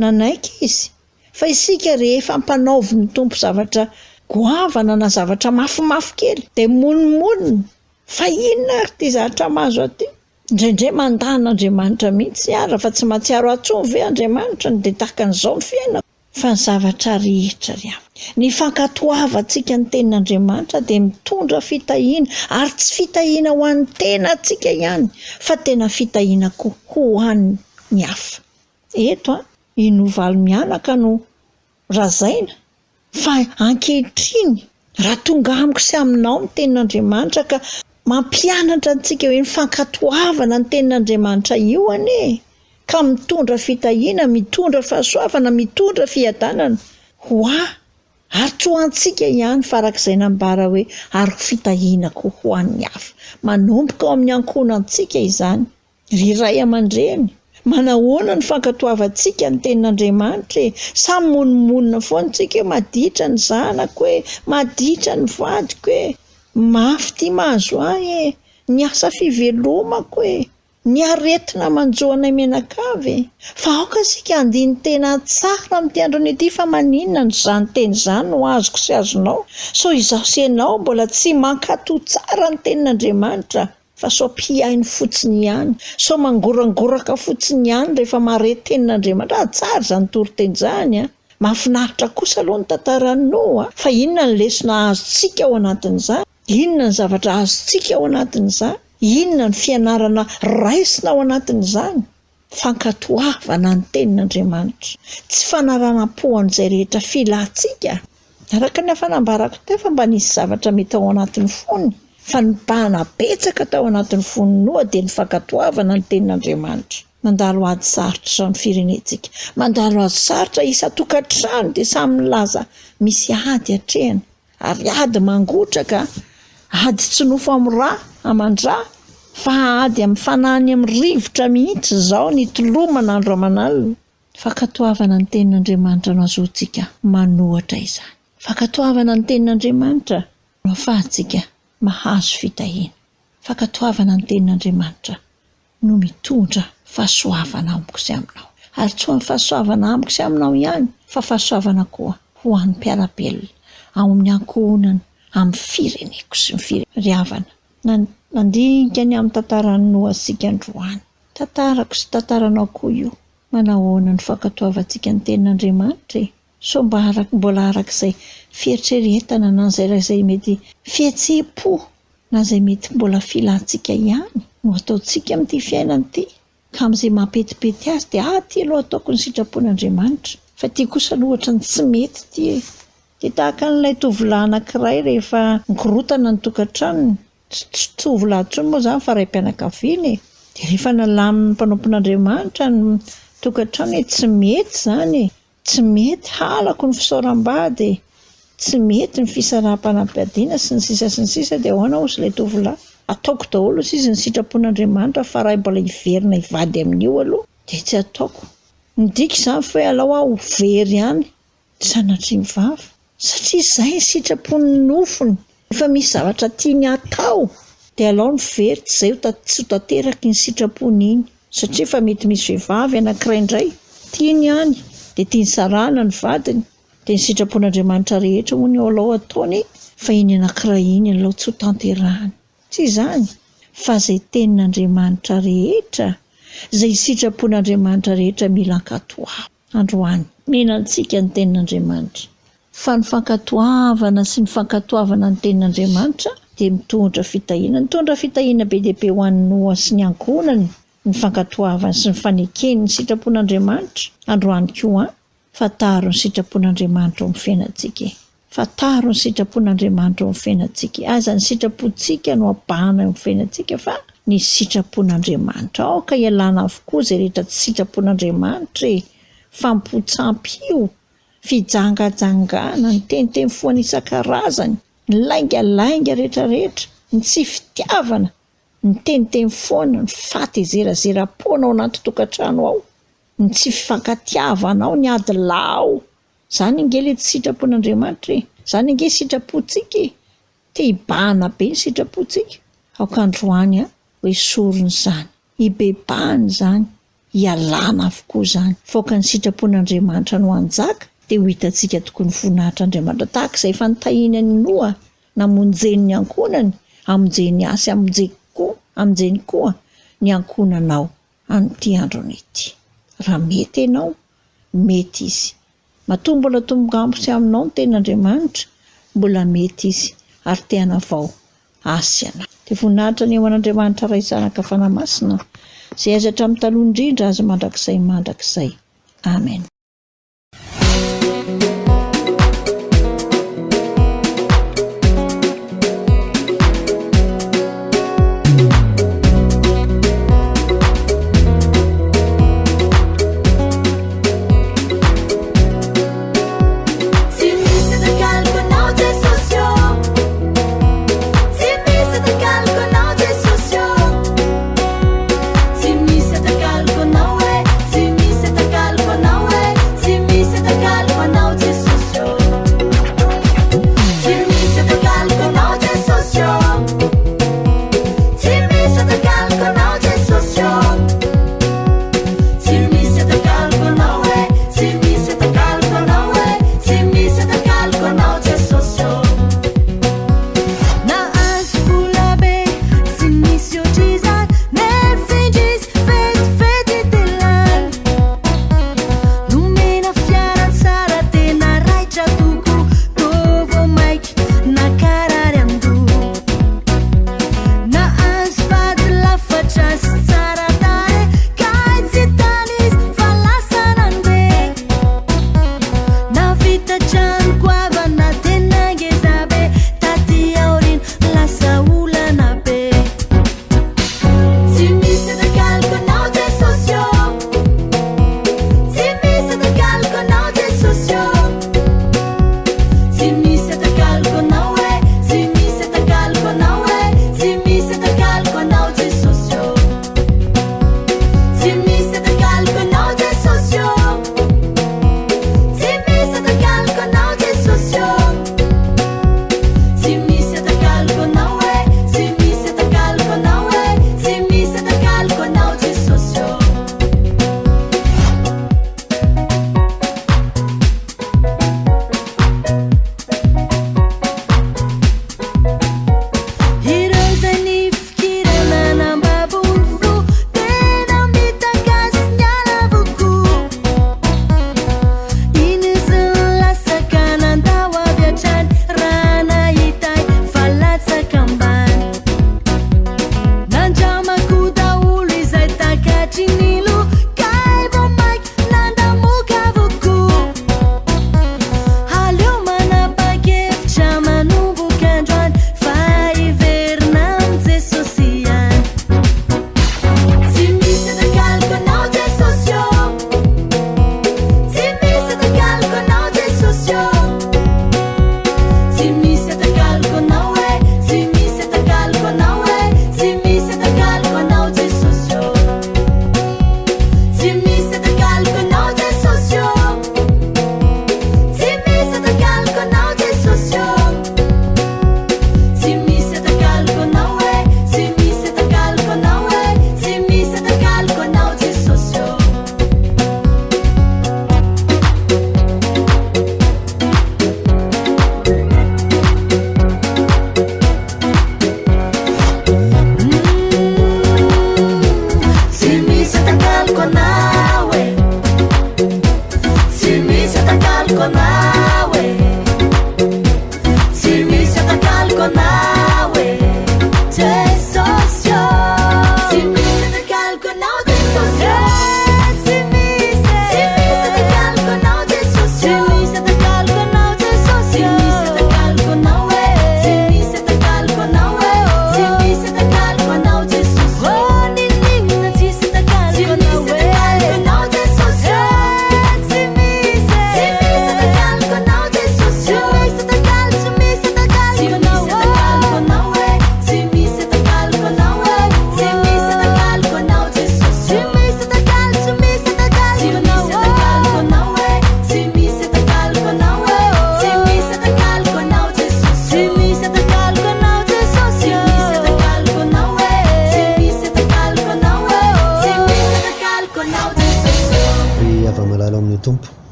nanaiky izy. Fa isika rehefa ampanaovin'ny Tompo zavatra goavana na zavatra mafimafy kely dia mimonomonona, fa inona ary ity zavatra mahazo ahy ity? Indraindray mandà an'Andriamanitra mihitsy ara fa tsy mahatsiaro ahy intsony ve Andriamanitra no dia tahaka an'izao ny fiainako? Fa ny zavatra rehetra ry havana, ny fankatoavantsika ny tenin'Andriamanitra dia mitondra fitahiana, ary tsy fitahiana ho an'ny tenantsika ihany, fa tena fitahiana koa ho an'ny hafa. Eto an, i Noa valo mianaka no razaina, Fa ankehitriny, raha tonga amiko sy aminao ny Tenin'Andriamanitra ka mampianatra antsika hoe ny fankatoavana ny Tenin'Andriamanitra io anie ka mitondra fitahiana, mitondra fahasoavana, mitondra fiadanana ho ahy ary tsy ho antsika ihany fa araka izay nambara hoe ary ho fitahiana koa ho an'ny hafa. Manomboka ao amin'ny ankohonantsika izany. Ry ray aman-dreny, manahoana ny fankatoavantsika ny Tenin'Andriamanitra e? Sa mimonomonona foana tsika hoe maditra ny zanako e, maditra ny vadiko e, mafy ity mahazo ahy e, ny asa fivelomako e, ny aretina manjo anay mianakavy e. Fa aoka isika handini-tena tsara amin'ity andron'ny ity fa maninona no izany teny izany no azoko sy azonao? Sao izaho sy ianao mbola tsy mankatò tsara ny Tenin'Andriamanitra? Fa sao mpihaino fotsiny ihany, sao mangorangoraka fotsiny ihany rehefa mahare tenin'Andriamanitra. Ah, tsara izany toriteny izany an! Mahafinaritra kosa aloha ny tantaran'i Noa, fa inona ny lesona azontsika ao anatin'izany? Inona ny zavatra azontsika ao anatin'izany? Inona ny fianarana raisina ao anatin'izany? Fankatoavana ny Tenin'Andriamanitra, tsy fanaranam-po an'izay rehetra filantsika. Araka ny efa nambarako teo fa mba nisy zavatra mety ao anatin'ny fony, fa ny mpahana betsaka tao anatin'ny fon'i Noa dia ny fankatoavana ny Tenin'Andriamanitra. Mandalo ady sarotra izao ny firenentsika, mandalo ady sarotra isan-tokantrano dia samy milaza misy ady atrehina. Ary ady mangotraka, ady tsy nofo amin'ny ra aman-drà, fa ady amin'ny fanahy any amin'ny rivotra mihitsy izao ny itolomana andro aman'alina. Fankatoavana ny Tenin'Andriamanitra no azoantsika manohatra izany. Fankatoavana ny Tenin'Andriamanitra no ahafahantsika mahazo fitahiana. Fankatoavana ny Tenin'Andriamanitra no mitondra fahasoavana amiko sy aminao. Ary tsy ho an'ny fahasoavana amiko sy aminao ihany, fa fahasoavana koa ho an'ny mpiara-belona, ao amin'ny ankohonana, amin'ny fireneko sy ny fire. Ry havana, nandinika ny amin'ny tantaran'i Noa isika androany. Tantarako sy tantaranao koa io. Manahoana ny fankatoavantsika ny Tenin'Andriamanitra e? Sao mba araka mbola araka izay fieritreretana na izay izay mety fihetseham-po na izay mety mbola filantsika ihany no ataontsika amin'ity fiainana ity? Ka amin'izay mampetipety azy dia ah ity aloha ataoko ny sitrapon'Andriamanitra fa ity kosa aloha ohatran'ny tsy mety ity e! Dia tahaka an'ilay tovolahy anankiray rehefa nikorotana ny tokantranony, tsy tovolahy intsony moa izany fa raim-pianakaviana e! Dia rehefa nalamin'ny mpanompon'Andriamanitra ny tokantrano hoe tsy mety izany e! Tsy mety, halako ny fisaoram-bady e! Tsy mety ny fisaraham-panambadiana sy ny sisa sy ny sisa dia ahoana hozy ilay tovolahy? Ataoko daholo hozy izy ny sitrapon'Andriamanitra fa raha mbola hiverina hivady amin'io aloha dia tsy ataoko. Midika izany fa hoe alao aho ho very any Sanatria ny vava, satria izay ny sitrapon'ny nofony, efa misy zavatra tiany hatao dia alao ny very tsy izay ho tsy ho tanteraky iny sitrapony iny, satria efa mety misy vehivavy anankiray indray tiany any dia tiany sarahana ny vadiny dia ny sitrapon'Andriamanitra rehetra hono alao ataony fa iny anankiray iny alao tsy ho tanterahany. Tsy izany, fa izay tenin'Andriamanitra rehetra, izay sitrapon'Andriamanitra rehetra mila ankatoavina. Androany, mena antsika ny tenin'Andriamanitra. Fa ny fankatoavana sy ny fankatoavana ny tenin'Andriamanitra dia mitondra fitahiana. Nitondra fitahiana be dia be ho an'i Noa sy ny ankohonany ny fankatoavany sy ny fanekeny ny sitrapon'Andriamanitra. Androany koa, fantaro ny sitrapon'Andriamanitra ao amin'ny fiainantsika e. Fantaro ny sitrapon'Andriamanitra ao amin'ny fiainantsika. Aza ny sitrapontsika no abahana eo amin'ny fiainantsika fa ny sitrapon'Andriamanitra. Aoka hialana avokoa izay rehetra tsy sitrapon'Andriamanitra e! Fampotsampy io, fijangajangana, ny teniteny foana isan-karazany, ny laingalainga rehetrarehetra, ny tsy fitiavana, ny teniteny foana, ny fahatezerazeram-poana ao anaty tokantrano ao, ny tsy fifankatiavana ao, ny ady lahy ao. Zany ange le tsy sitrapon'Andriamanitra e! Zany ange sitrapontsika e! Te hibahana be ny sitrapontsika. Aoka androany an, ho esorina izany, hibebahana izany, hialana avokoa izany. Fa aoka ny sitrapon'Andriamanitra no hanjaka, dia ho hitantsika tokoa ny voninahitr'Andriamanitra. Tahaka izay efa nitahiany an'i Noa, namonjeny ny ankohonany, hamonjeny ahy sy hamonjeko koa, hamonjeny koa ny ankohonanao amin'ity andro ity. Raha mety ianao, mety izy. Matoa mbola tongambo sy aminao ny tenin'Andriamanitra, mbola mety izy ary te hanavao ahy sy anao. Dia voninahitra anie ho an'Andriamanitra Ray Zanaka Fanahy Masina, izay aiza hatramin'ny taloha indrindra azy mandrakizay mandrakizay. Amen. Tsy misy atakaloko anao Jesosy ô Tsy misy atakaloko anao Jesosy ô Tsy misy atakaloko anao e Tsy misy atakaloko anao e Tsy misy atakaloko anao Jesosy ô Tsy misy atakaloko anao Jesosy ô Tsy misy atakaloko anao Jesosy ô Tsy misy atakaloko anao e Tsy misy atakaloko anao e Tsy misy atakaloko anao Jesosy ô Nahazo vola be tsy nisy ohatr'izany Nefa indrisy vetivety dia lany Nomena fiara tsara tena raitra tokoa Toa vao mainka nankarary an-doha Nahazo vady lafatra sy tsara tarehy Kay tsy tany izy fa lasa nandeha Nahavita trano goavana tena ngeza be Taty aoriana lasa olana be Tsy misy atakaloko anao Jesosy ô Tsy misy atakaloko anao Jesosy ô Tsy misy atakaloko anao e Tsy misy atakaloko anao e Tsy misy atakaloko anao Jesosy ô Tsy misy atakaloko anao Jesosy ô Tsy misy atakaloko anao Jesosy.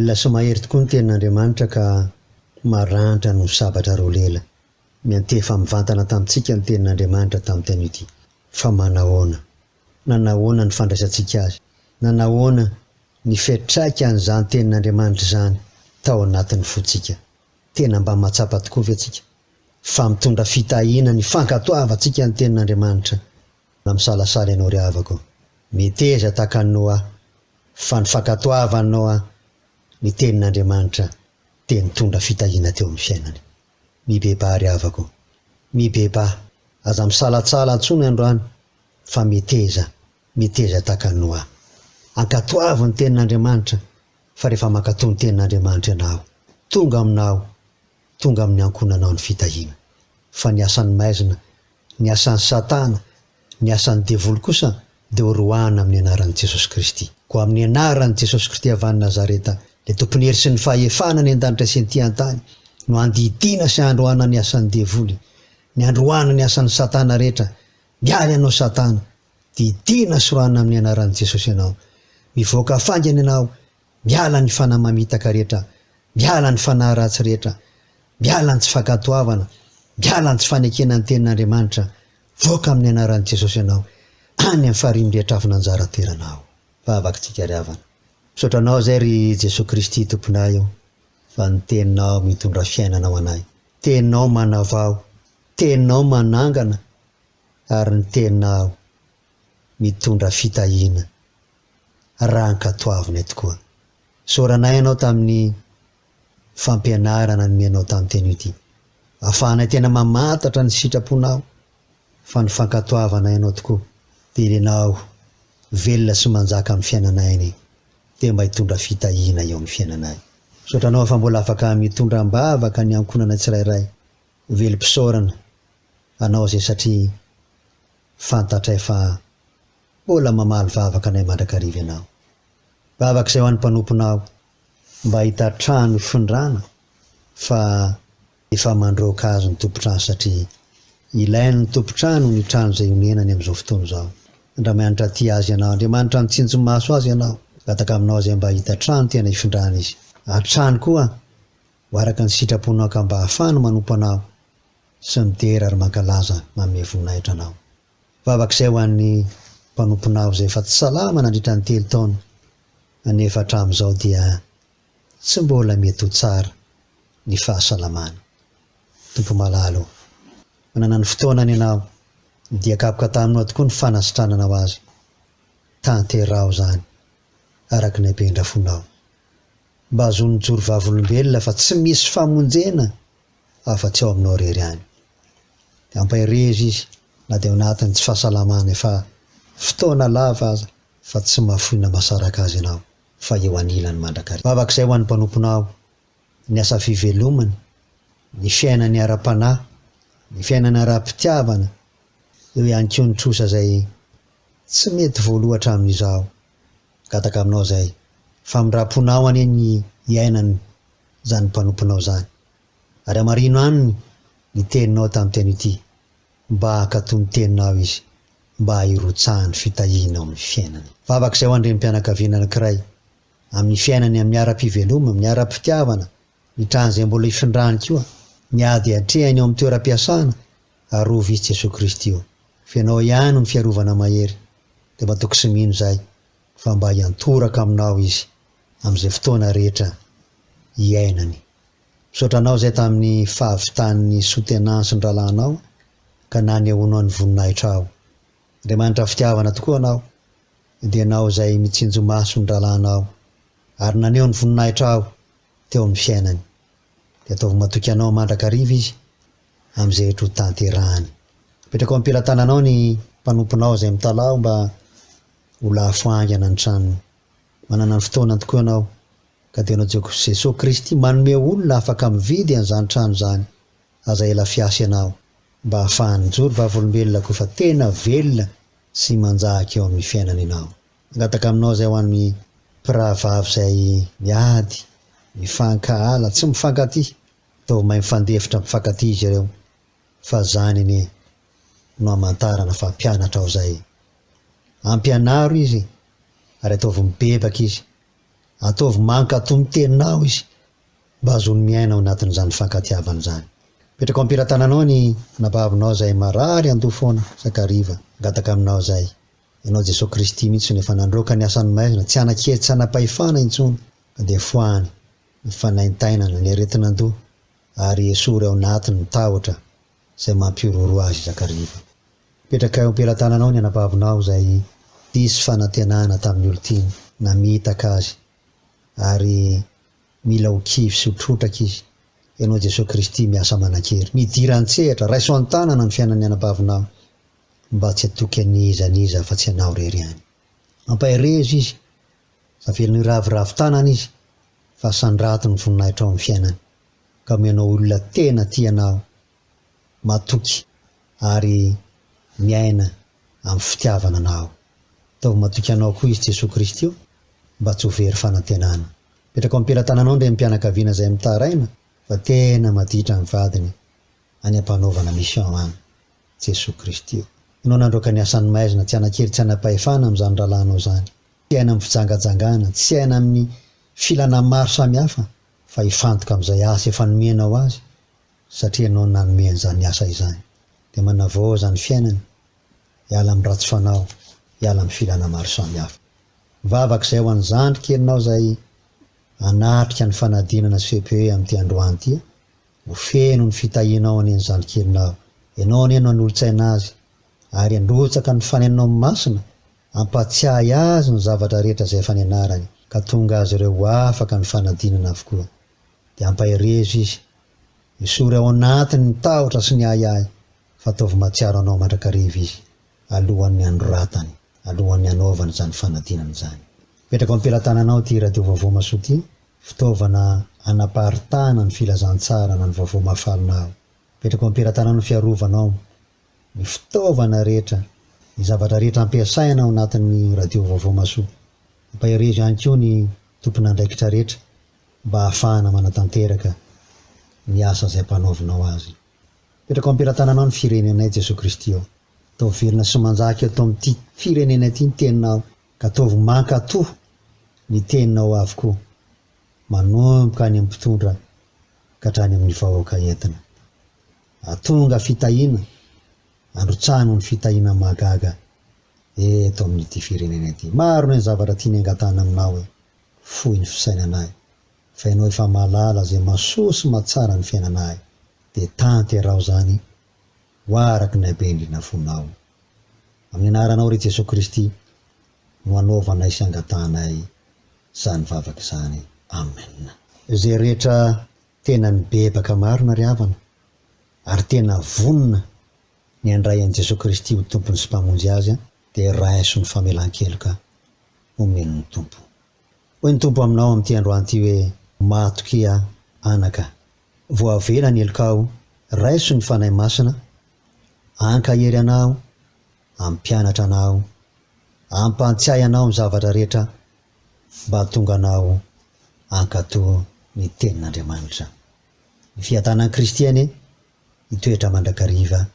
Velona sy mahery tokoa ny Tenin'Andriamanitra ka maranitra noho sabatra roa lela. Miantefa mivantana tamintsika ny Tenin'Andriamanitra tamin'ity anio ity. Fa manahoana? Nanahoana ny fandraisantsika azy? Nanahoana ny fiantraikan'izany Tenin'Andriamanitra izany tao anatin'ny fontsika? Tena mba mahatsapa tokoa ve tsika fa mitondra fitahiana ny fankatoavantsika ny Tenin'Andriamanitra? Na misalasala ianao ry havako, meteza tahaka an'i Noa fa ny fankatoavan'i Noa ny Tenin'Andriamanitra dia nitondra fitahiana teo amin'ny fiainany. Mibebaha ry havako, mibebaha, aza misalatsala intsony androany fa meteza, meteza tahaka an'i Noa. Ankatoavy ny Tenin'Andriamanitra fa rehefa mankatò ny Tenin'Andriamanitra ianao, tonga aminao, tonga amin'ny ankohonanao ny fitahiana. Fa ny asan'ny maizina, ny asan'i Satana, ny asan'ny devoly kosa dia ho roahana amin'ny anaran'i Jesosy Kristy. Koa amin'ny anaran'i Jesosy Kristy avy any Nazareta, ilay Tompon'ny hery sy ny fahefana any an-danitra sy ety an-tany, no handidiana sy handroahana ny asan'ny devoly, ny handroahana ny asan'i Satana rehetra. Miala ianao Satana, didiana sy roahana amin'ny anaran'i Jesosy ianao. Mivoaka faingana ianao, miala ny fanahy mamitaka rehetra, miala ny fanahy ratsy rehetra, miala ny tsy fankatoavana, miala ny tsy fanekena ny tenin'Andriamanitra, voaka amin'ny anaran'i Jesosy ianao, any amin'ny farihy mirehitra afon'anjara toerana aho. Vavakitsika ry havana. Misaotra Anao izay ry Jesoa Kristy Tomponay o, fa ny Teninao mitondra fiainana ho anay. Teninao manavao, Teninao manangana ary ny Teninao mitondra fitahiana raha ankatoavinay tokoa. Isaoranay Anao tamin'ny fampianarana nomenao tamin'ny teny ity. Ahafahanay tena mamantatra ny sitraponao fa ny fankatoavanay Anao tokoa dia Ianao velona sy manjaka amin'ny fiainanay anie dia mba hitondra fitahiana eo amin'ny fiainanay. Misaotra Anao fa mbola afaka mitondra am-bavaka ny ankohonanay tsirairay. Velom-pisaorana Anao izay satria fantatray fa mbola mamaly vavaka anay mandrakariva Ianao. Vavaka izay ho an'ny mpanomponao mba hahita trano hifindrana fa efa mandroaka azy ny tompon-trano satria ilain'ny tompon-trano ny trano izay onenany amin'izao fotoana izao. Andramianitra tia azy Ianao, Andriamanitra mitsinjo maso azy Ianao. Mangataka aminao izay mba hahita trano tena hifindrana izy. Ary trano koa ho araka ny sitraponao ka mba hahafahany manompo Anao sy midera ary mankalaza manome voninahitra Anao. Vavaka izay ho an'ny mpanomponao izay efa tsy salama nandritra ny telo taona anefa hatramin'izao dia tsy mbola mety ho tsara ny fahasalamany. Tompo malala o! Manana ny fotoanany Ianao dia kapoka taminao tokoa ny fanasitrananao azy. Tanteraho izany araka ny haben-drafonao. Mba hahazoany mijoro vavolombelona fa tsy misy famonjena afa-tsy ao aminao irery ihany. Dia ampaherezo izy na dia ao anatin'ny tsy fahasalamana efa fotoana lava aza fa tsy mahafoy na mahasaraka azy ianao fa eo anilany mandrakariva. Vavaka izay ho an'ny mpanomponao, ny asa fivelomany, ny fiainany ara-panahy, ny fiainany ara-pitiavana, eo ihany koa ny trosa izay tsy mety voaloa hatramin'izao. Mangataka aminao izay famindram-ponao anie ny hiainany izany mpanomponao izany. Ary hamarino aminy ny teninao tamin'ity anio ity, mba hankatò ny teninao izy, mba hirotsahan'ny fitahiana ao amin'ny fiainany. Vavaka izay ho an'ny renim-pianakaviana anankiray, amin'ny fiainany amin'ny ara-piveloma, amin'ny ara-pitiavana, ny trano izay mbola hifindrany koa, ny ady atrehiny ao amin'ny toeram-piasana, arovy izy Jesoa Kristy ô. Fa Ianao ihany no ny fiarovana mahery, dia matoky sy mino izahay fa mba hiantoraka aminao izy amin'izay fotoana rehetra iainany. Misaotra anao izay tamin'ny fahavitan'ny soutenance ny rahalahinao ka nanehoanao ny voninahitrao. Andriamanitra fitiavana tokoa Anao, dia Ianao izay mitsinjo maso ny rahalahinao ary naneho ny voninahitrao teo amin'ny fiainany. Dia ataovy matoky Anao mandrakariva izy amin'izay rehetra ho tanterahany. Apetrako am-pelatananao ny mpanomponao izay mitalaho mba ho lafo haingana ny tranony. Manana ny fotoana tokoa Ianao Ka dia anao Jesoa Kristy manome olona afaka mividy an'izany trano izany, aza ela fiasa ianao mba ahafahany mijoro vavolombelona koa fa tena velona sy manjaka eo amin'ny fiainana ianao. Mangataka aminao izay ho an'ny mpirahavavy izay miady, mifankahala, tsy mifankatia, ataovy mahay mifandefitra mifankatia izy ireo fa zany anie no hamantarana fa mpianatra ao izay. Ampianaro izy ary ataovy mibebaka izy. Ataovy mankatò ny teninao izy mba hahazoany miaina ao anatin'izany fankatiavana izany. Apetrako am-pelatananao ny anabavinao izay marary andoha foana isak'hariva. Mangataka aminao izay. Ianao Jesoa Kristy mihitsy no efa nandroaka ny asan'ny maizina, tsy hanan-kery tsy hanam-pahefana intsony, ka dia foahany ny fanaintainana, ny aretin'andoha, ary esory ao anatiny ny tahotra izay mampihorohoro azy isak'hariva. Apetraka eo am-pelatananao ny anabavinao izay diso fanantenana tamin'ny olon-tiany, namitaka azy, ary mila ho kivy sy ho trotraka izy. Ianao Jesoa Kristy miasa manan-kery. Midira an-tsehatra, raiso an-tanana ny fiainan'ny anabavinao mba tsy hatoky an'iza n'iza afa-tsy anao irery ihany. Ampaherezo izy, avelony hiraviravy tanana izy fa sandrato ny voninahitrao amin'ny fiainany, ka omenao olona tena tia anao, matoky ary miaina amin'ny fitiavana anao. Ataovy matoky anao koa izy Jesoa Kristy o, mba tsy ho very fanantenana. Apetrako am-pelatananao ny renim-pianakaviana izay mitaraina fa tena maditra ny vadiny any am-panaovana mission any. Jesoa Kristy o. Ianao nandroaka ny asan'ny maizina tsy hanan-kery tsy hanam-pahefana amin'izany rahalahinao izany. Tsy hiaina amin'ny fijangajangana, tsy hiaina amin'ny filana maro samihafa fa hifantoka amin'izay asa efa nomenao azy satria ianao no nanome an'izany asa izany. Dia manavaoza ny fiainany, hiala amin'ny ratsy fanao, hiala amin'ny filana maro samihafa. Mivavaka izay ho an'ny zandry kelinao izay hanatrika ny fanadinana CPE amin'ity androany ity. Ho feno ny fitahianao anie ny zandry kelinao. Ianao anie no hanolo-tsaina azy ary handrotsaka ny fanenonao masina hampatsiahy azy ny zavatra rehetra izay efa nianarany ka tonga azy ireo ho afaka ny fanadinana avokoa. Dia ampaherezo izy. Esory ao anatiny ny tahotra sy ny ahiahy fa ataovy mahatsiaro anao mandrakariva izy alohan'ny hanoratany, alohan'ny hanaovany izany fanadinana izany. Apetrako am-pelatananao ity Radio Vaovao Masoa ity, fitaovana hanaparitahana ny filazantsara na ny vaovao mahafalinao. Apetrako am-pelatananao ny fiarovanao ny fitaovana rehetra, ny zavatra rehetra ampiasaina ao anatin'ny Radio Vaovao Masoa. Ampaherezo ihany koa ny tompon'andraikitra rehetra mba hahafahana manatanteraka ny asa izay ampanaovinao azy. Apetrako am-pelatananao ny firenenay Jesoa Kristy ô. Ataovy velona sy manjaka eto amin'ity firenena ity ny teninao ka ataovy mankatò ny teninao avokoa manomboka any amin'ny mpitondra ka hatrany amin'ny vahoaka entina. Hahatonga fitahiana, androtsahano ny fitahiana mahagaga eto amin'ity firenena ity. Maro ny zavatra tiany angatahana aminao e. Fohy ny fisainanay fa ianao efa mahalala izay mahasoa sy mahatsara ny fiainanay dia tanteraho izany ho araka ny habe indrindra fonao. Amin'ny anaranao ry Jesoa Kristy no anaovanay sy angatahanay izany vavaka izany. Amen. Izay rehetra tena nibebaka marina ry havana ary tena vonona ny handray an'i Jesoa Kristy ho Tompony sy Mpamonjy azy dia raiso ny famelan-keloka omen'ny Tompo. Hoy ny Tompo aminao amin'ity androany ity hoe, Matokia anaka, voavela ny helokao, raiso ny Fanahy Masina, hankahery anao, hampianatra anao, hampantsiahy anao ny zavatra rehetra mba hahatonga anao hankatò ny Tenin'Andriamanitra. Ny fiadanan'i Kristy anie hitoetra mandrakariva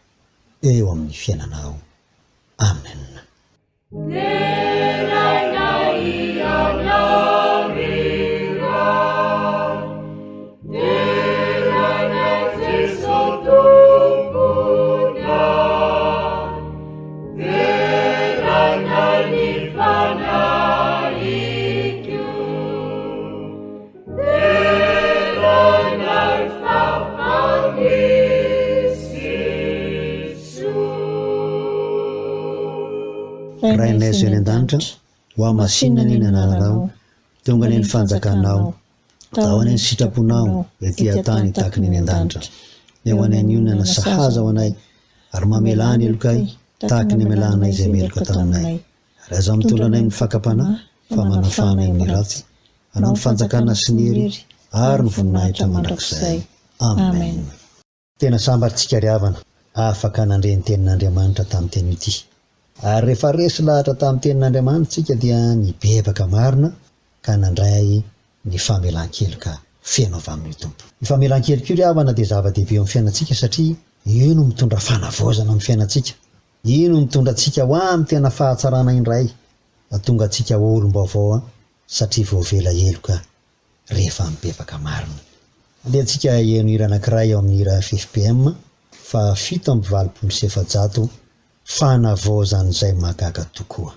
eo amin'ny fiainanao. Amen. Rainay izay any an-danitra, ho hamasinina anie ny anaranao, tonga anie ny fanjakanao, atao anie ny sitraponao ety an-tany tahaka ny any an-danitra. Omeo anay ny onana sahaza ho anay, ary mamelà ny helokay tahaka ny amelanay izay meloka taminay. Ary aza mitondra anay amin'ny fakam-panahy, fa manafaha anay amin'ny ratsy. Anao ny fanjakana sy ny hery ary ny voninahitra mandrakizay. Amen. Tena sambatra isika ry havana, afaka nandre ny tenin'Andriamanitra tamin'ity anio ity. Ary rehefa resy lahatra tamin'ny tenin'Andriamanitra isika dia nibebaka marina ka nandray ny famelan-keloka feno avy amin'ny Tompo. Io famelan-keloka io ry havana dia zava-dehibe eo amin'ny fiainantsika satria io no mitondra fanavaozana amin'ny fiainantsika. Io no mitondra antsika ho amin'ny tena fahatsarana indray, hahatonga antsika ho olom-baovao. satria voavela heloka rehefa mibebaka marina. Andeha antsika heno hira anankiray ao amin'ny hira ffpm faha 487, Fanavaozan'izay mahagaga tokoa.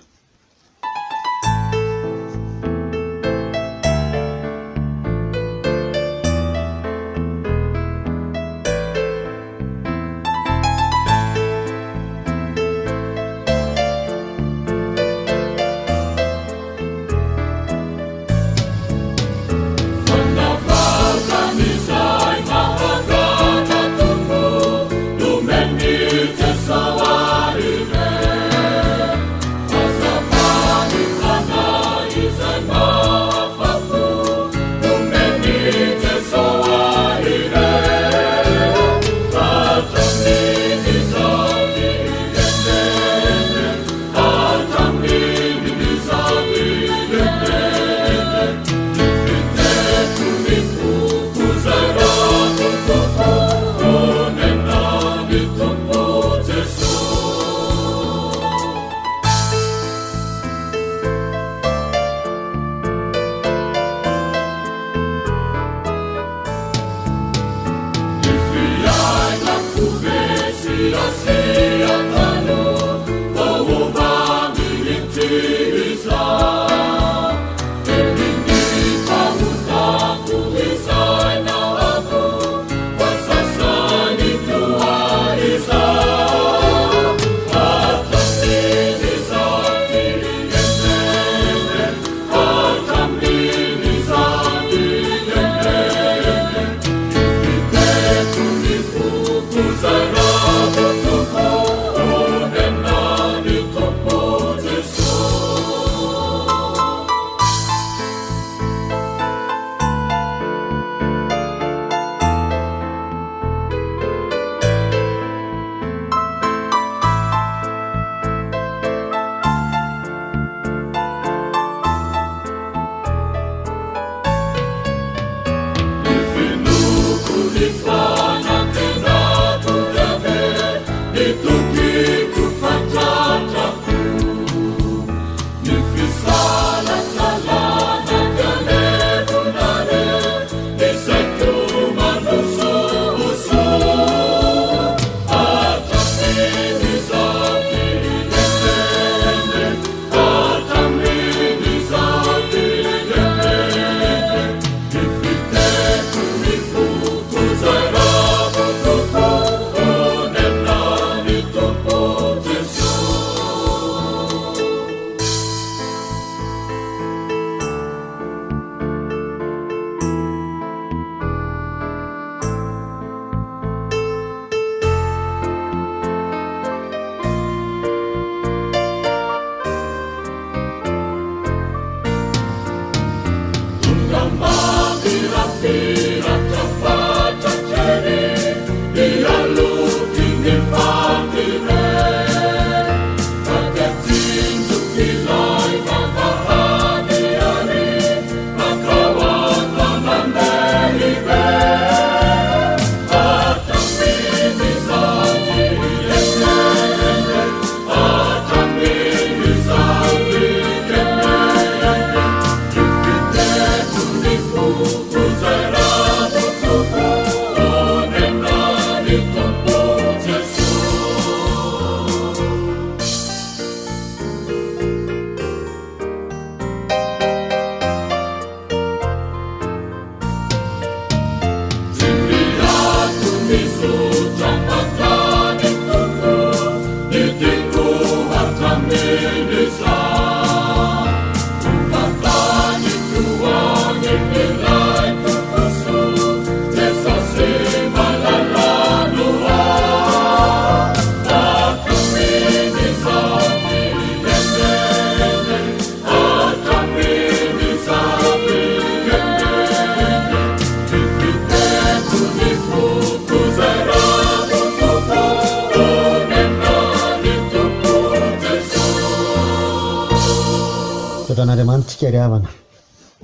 Misaotra an'Andriamanitra isika ry havana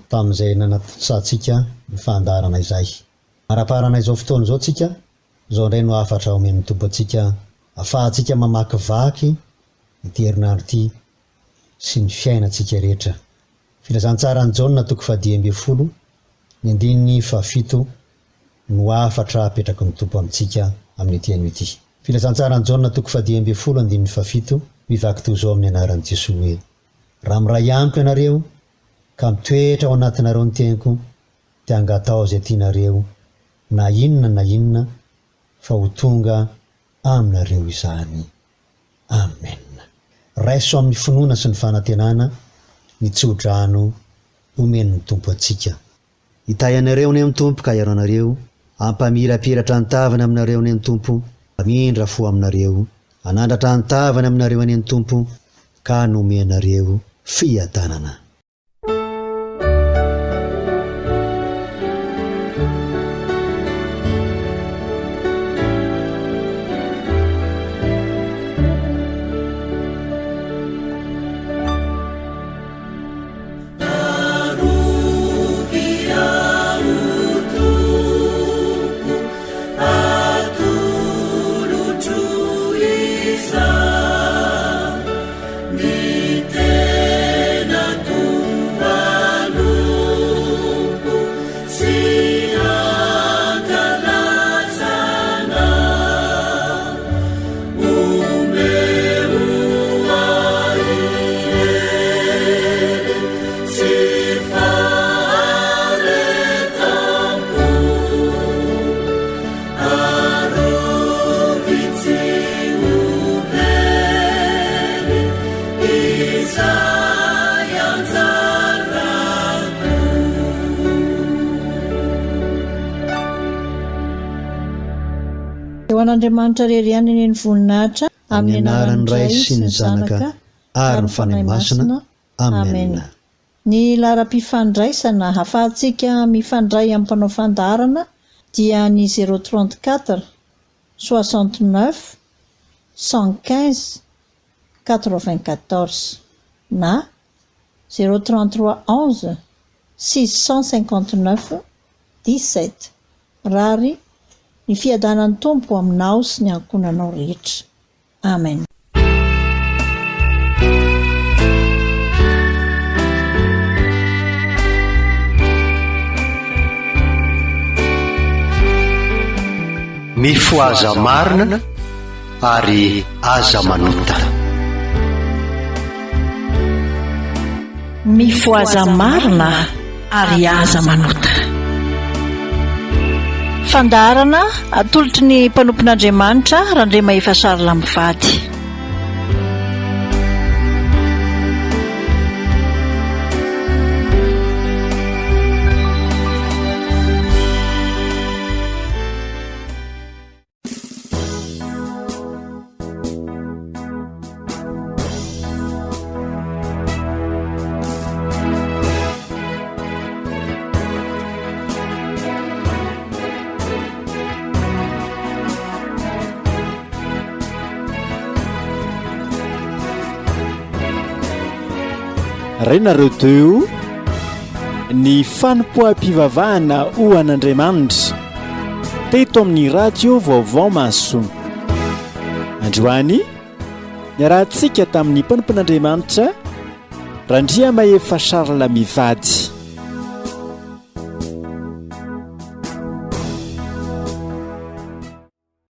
tamin'izay nanatontosantsika ny fandaharana izay. Maraparana izao fotoana izao tsika, izao indray no hafatra omen'ny Tompo antsika afahantsika mamakivaky ity herinandro ity sy ny fiainantsika rehetra. Filazantsaran'i Jaona toko fahadimy ambin'ny folo, ny andininy fahafito no hafatra apetraky ny Tompo amintsika amin'ity anio ity. Filazantsaran'i Jaona toko fahadimy ambin'ny folo andininy fahafito, mivaky toy izao amin'ny anaran'i Jesoa hoe, Raha miray amiko ianareo, ka mitoetra ao anatinareo ny teniko, dia angataho izay tianareo, na inona na inona, fa ho tonga aminareo izany. Amen. Raiso amin'ny finoana sy ny fanantenana ny tsodrano omen'ny Tompo antsika. Hitahy anareo anie ny Tompo ka hiaro anareo, hampamirapiratra ny tavany aminareo anie ny Tompo, hamindra fo aminareo, hanandratra ny tavany aminareo anie ny Tompo ka hanome anareo fiadanana. Arovy aho Tompo, atolotro izany ny tenako hanompo sy hankalazana. Omeo ahy hery sy faharetam-po, arovy tsy ho very izay anjarako. Dia ho an'Andriamanitra irery ihany anie ny voninahitra, Amin'ny anaran'ny Ray sy ny Zanaka ary ny Fanahy Masina. Amena. Ny laharam-pifandraisana ahafahantsika mifandray amin'ny mpanao fandaharana dia ny zéro 34 69 115 94 na zéro 33 11 659 17. Rary ny fiadanan'ny Tompo aminao sy ny ankohonanao rehetra. Amen. Mifohaza marina ary aza manota. Mifohaza marina ary aza manota. Fandaharana atolotry ny mpanompon'Andriamanitra Randriamahefa Charles mivady. Renareo teo ny fanompoam-pivavahana ho an'Andriamanitra. Teto amin'ny Radio Vaovao Mahasoa. Androany, niarahantsika tamin'ny mpanompon'Andriamanitra Randriamahefa Charles mivady.